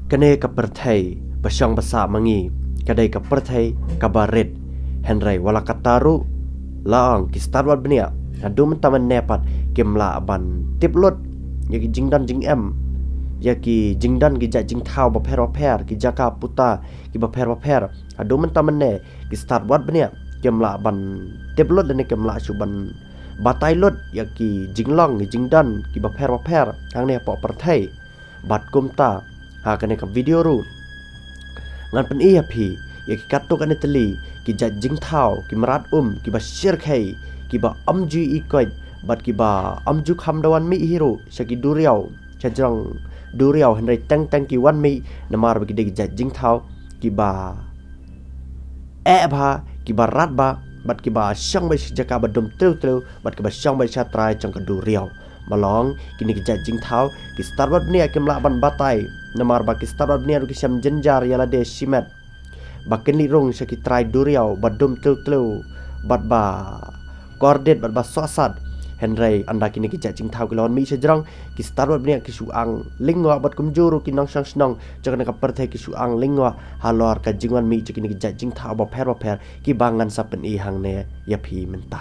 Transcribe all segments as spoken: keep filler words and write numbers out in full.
Kane ka pyrthei ba shong ba sah ma ngi ka dei ka pyrthei kaba rit. Hynrei wat la katta ruh, la ong ki stad wat bniah, haduh mynta mynne pat kim lah ban tip lut ïa ki jingdon jingem, ïa ki jingdon ki jait jingthaw bapher bapher, ki jaka puta ki bapher bapher. Haduh mynta mynne ki stad wat bniah kim lah ban tip lut lane kim lah shuh ban batai lut ïa ki jinglong ki jingdon ki bapher bapher hangne hapoh pyrthei. Bad kumta, ha kane ka video ruh ngan pyni ïa phi ïa ki katto katne tylli ki jait jingthaw, ki mrad um kiba shyrkhei, kiba ym ju ikoit bad kiba ym ju kham da wan mih hi ruh sha ki duriaw, sha jrong duriaw, hynrei teng teng ki wan mih namar ba ki dei ki jait jingthaw kiba eh bha, kiba rat bha, bad kiba shong beit sha jaka ba dum tlew tlew, bad kiba shong beit sha trai jong ka duriaw. Ba long kine ki jait jingthaw ki stad wat bniah kim lah ban batai, namar ba ki stad wat bniah ruh ki shem jynjar ïa lade shimet ba kin leit rung sha ki trai duriaw ba dum tlew tlew bad ba kordit bad ba sohsat. Hynrei ynda kine ki jait jingthaw ki la wan mih sha jrong, ki stad wat bniah ki shu ang lyngngoh bad kumjuh ruh ki nongshong shnong jong kane ka pyrthei ki shu ang lyngngoh halor ka jingwan mih jong kine ki jait jingthaw bapher bapher kiba ngan sa pyni hangne ïa phi mynta.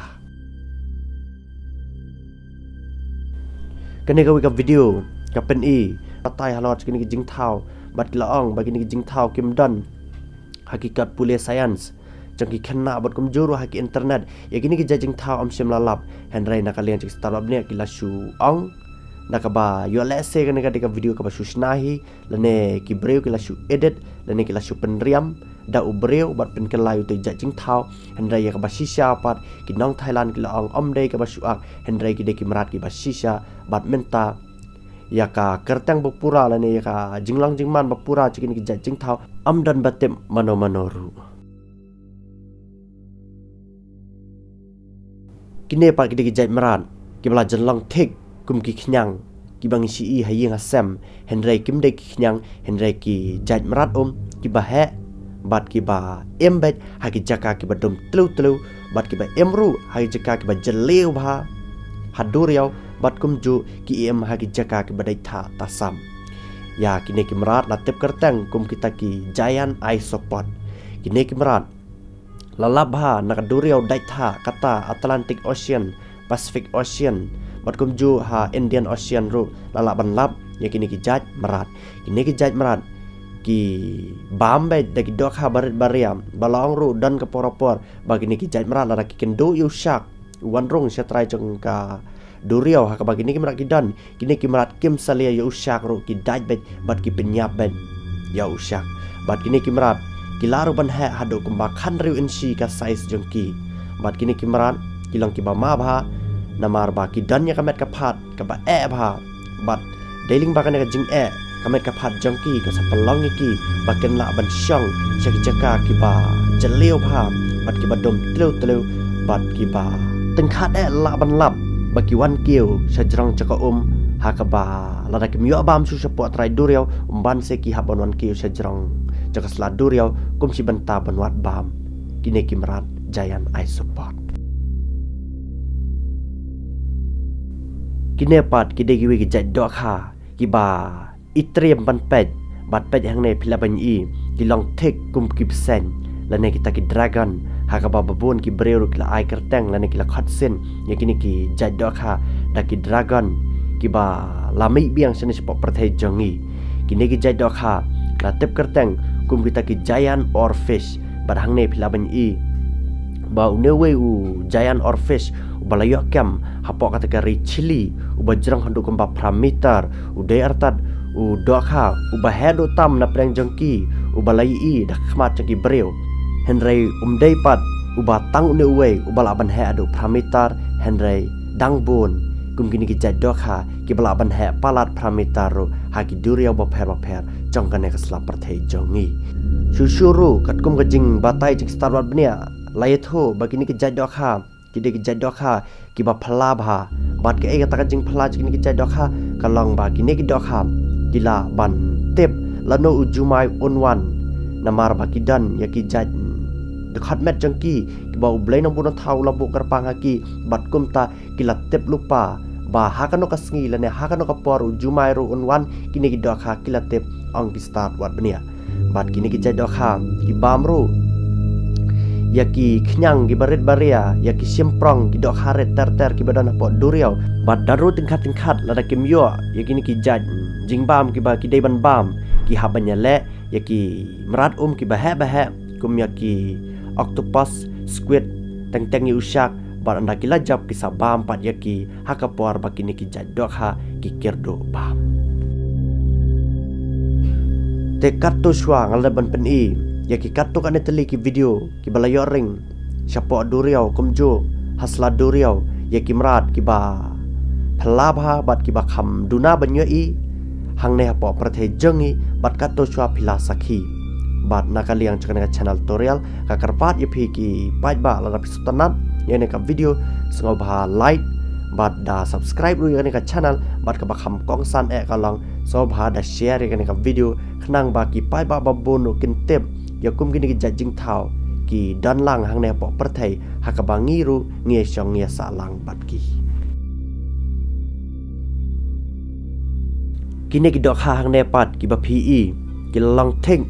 Kane kawei ka video ka pyni batai halor jong kine ki jingthaw, bad ki la ong ba kine ki jingthaw kim don ha ki kot pule science jong ki khynnah bad kumjuh ruh ha ki internet. Ïa kine ki jait jingthaw ym shym la lap, hynrei na ka liang jong ki stad wat bniah ki la shu ong, na kaba ïoh lehse kane ka dei ka video kaba shu shna hi, lane ki briew ki la shu edit, lane ki la shu pynriam da u briew bad pynkylla ïa utei u jait jingthaw. Hynrei ïa kaba shisha pat ki nong Thailand ki la ong ym dei kaba shu ak, hynrei ki dei ki mrad kiba shisha. Bad mynta ïa ka kyrteng ba pura lane ïa ka jinglong jingman ba pura jong kine ki jait jingthaw ym don ba tip mano mano ruh. Kine pat ki dei ki jait mrad kiba la jyllong thik kum ki khñiang kiba ngi shu i ha ïing ha sem, hynrei kim dei ki khñiang, hynrei ki jait mrad um kiba heh bad kiba im beit ha ki jaka kiba dum tlew tlew, bad kiba im ruh ha ki jaka kiba jylliew bha ha duriaw, bad kumjuh ki im ha ki jaka kiba dei thah tasam. Ïa kine ki mrad la tip kyrteng kum kita ki giant isopod. Kine ki mrad la lap bha na ka duriaw dait thah kata Atlantic Ocean, Pacific Ocean, bad kumjuh ha Indian Ocean ruh la lah ban lap ïa kine ki jait mrad. Kine ki jait mrad ki bam beit da ki dohkha barit baria, ba la ong ruh don ka por por ba kine ki jait mrad lada ki kynduh ïa u shark u wan rung sha trai jong ka duriaw ha kaba kine ki mrad ki don, kine ki mrad kim salia ïa u shark ruh, ki dait beit bad ki pynïap beit ïa u shark. Bad kine ki mrad ki lah ruh ban heh haduh kumba khathynriew inshi ka size jong ki. Bad kine ki mrad ki long kiba ma bha namar ba ki don ïa ka met ka phad kaba eh bha. Bad dei lyngba kane ka jingeh ka met ka phad jong ki ka sa pynlong ïa ki ba kin lah ban shong sha ki jaka kiba jylliew bha bad kiba dum tlew tlew bad kiba tyngkhat eh lah ban lap ba ki wan kiew sha jrong jaka um, ha kaba lada kim ïoh bam shuh shapoh trai duriaw, ym ban se ki hap ban wan kiew sha jrong jaka sla duriaw kum shi bynta ban wad bam kine ki mrad giant isopod. Kine pat ki dei kiwei ki jait dohkha kiba itriem ban peit, bad peit hangne phi lah ban i ki long thik kum ki bseiñ lane kita ki dragon, ha kaba babun ki briew ruh ki la ai kyrteng lane ki la khot sien ïa kine ki jait dohkha da ki dragon kiba la mih biang shane shapoh pyrthei jong ngi. Kine ki jait dohkha la tip kyrteng kum kita ki giant oarfish, bad hangne phi lah ban i ba une uwei u giant oarfish uba la ïoh kem hapoh kata ka ri Chile, uba jrong haduh kumba phra meter, u dei artat u dohkha uba heh duh tam na pdeng jong ki, uba la ïohi da khmat jong ki briew. Hynrei um dei pat uba tang une uwei uba lah ban heh haduh phra meter, hynrei dang bun kum kine ki jait dohkha kiba lah ban heh palat phra meter ruh ha ki duriaw bapher bapher jong kane ka sla pyrthei jong ngi. Shuh shuh ruh katkum ka jingbatai jong ki stad wad bniah, la ïathuh ba kine ki jait dohkha ki dei ki jait dohkha kiba phylla bha. Bad kaei kata ka jingphylla jong kine ki jait dohkha? Ka long ba kine ki dohkha ki lah ban tip lano u jumai un wan, namar ba ki don ïa ki jait dkhot met jong ki kiba U Blei Nongbuh Nongthaw u la buh kyrpang ha ki, bad kumta ki la tip lypa ba ha kano ka sngi lane ha kano ka por u jumai ruh un wan, kine ki dohkha ki la tip, ong ki stad wad bniah. Bad kine ki jait dohkha ki bam ruh ïa ki khñiang kiba rit ba ria, ïa ki shymprong, ki dohkha rit ter ter kiba don hapoh duriaw. Bad don ruh tyngkhat tyngkhat lada kim ïoh ïa kine ki jait jingbam kiba ki dei ban bam, ki hap ban ïaleh ïa ki mrad um kiba heh ba heh, kum ïa ki octopus, squid, teng teng ïa u shark, bad ynda ki la jop ki sa bam pat ïa ki ha ka por ba kine ki jait dohkha ki kyrduh bam. Te katto shuwa nga la dep ban pyni ïa ki katto katne tylli ki video kiba la ïoh ring shapoh duriaw, kumjuh ha sla duriaw, ïa ki mrad kiba phylla bha bad kiba kham duna ban ïohi hangne hapoh pyrthei jong ngi, bad katto shuwa phi la sakhi. Bad na ka liang jong kane ka channel tutorial, nga kyrpad ïa phi ki paidbah, lada phi sngewtynnat ïa kane ka video, sngewbha like bad da subscribe ruh ïa kane ka channel, bad kaba kham kongsan eh ka long, sngewbha da share ïa kane ka video, khnang ba ki paidbah ba bun ruh kin tip ïa kum kine ki jait jingthaw ki don lang hangne hapoh pyrthei, ha kaba ngi ruh ngi ïa shong ngi ïa sah lang bad ki. Kine ki dohkha hangne pat kiba phi i, ki la long thik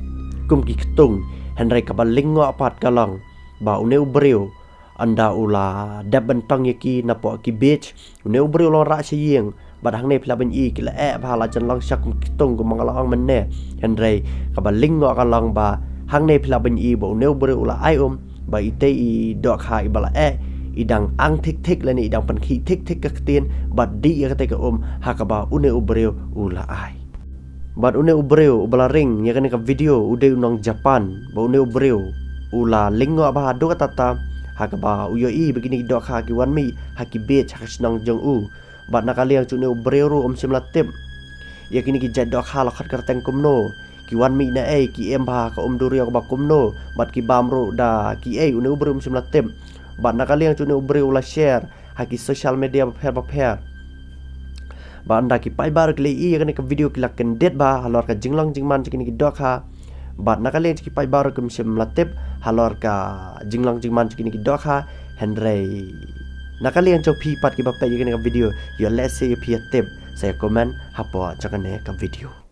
kum ki ktung, hynrei kaba lyngngoh pat ka long ba une u briew, ynda u la dep ban tong ïa ki napoh ki beach, une u briew u la wanrah sha ïing, bad hangne phi lah ban i ki la eh bha, la jan long sha kum ki ktung kumba nga la ong mynne. Hynrei kaba lyngngoh ka long ba hangne phi lah ban i ba une u briew u la ai um ba itei i dohkha iba la eh i dang ang thik thik lane i dang pynkhih thik thik ka ktien, bad dih ïa katei ka um ha kaba une u briew u la ai. Bad une u briew uba la ring ïa kane ka video u dei u nong Japan, ba une u briew u la lyngngoh bha haduh katta katta ha kaba u ïohi ba kine ki dohkha ki wan mih ha ki beach ha ka shnong jong u. Bad na ka liang jong une u briew ruh um shym la tip ïa kine ki jait dohkha la khot kyrteng kumno, ki wan mih naei, ki im bha ha ka um duriaw kaba kumno, bad ki bam ruh da kiei, une u briew um shym la tip. Bad na ka liang jong une u briew u la share ha ki social media bapher bapher. Bad ynda ki paidbah ruh ki la i ïa kane ka video ki la kyndit bha halor ka jinglong jingman jong kine ki dohkha. Bad na ka liang jong ki paidbah ruh kim shym la tip halor ka jinglong jingman jong kine ki dohkha. Hynrei na ka liang jong phi pat kiba peit ïa kane ka video, ïoh lehse ïa phi ïa tip, sa ïa comment hapoh jong kane ka video.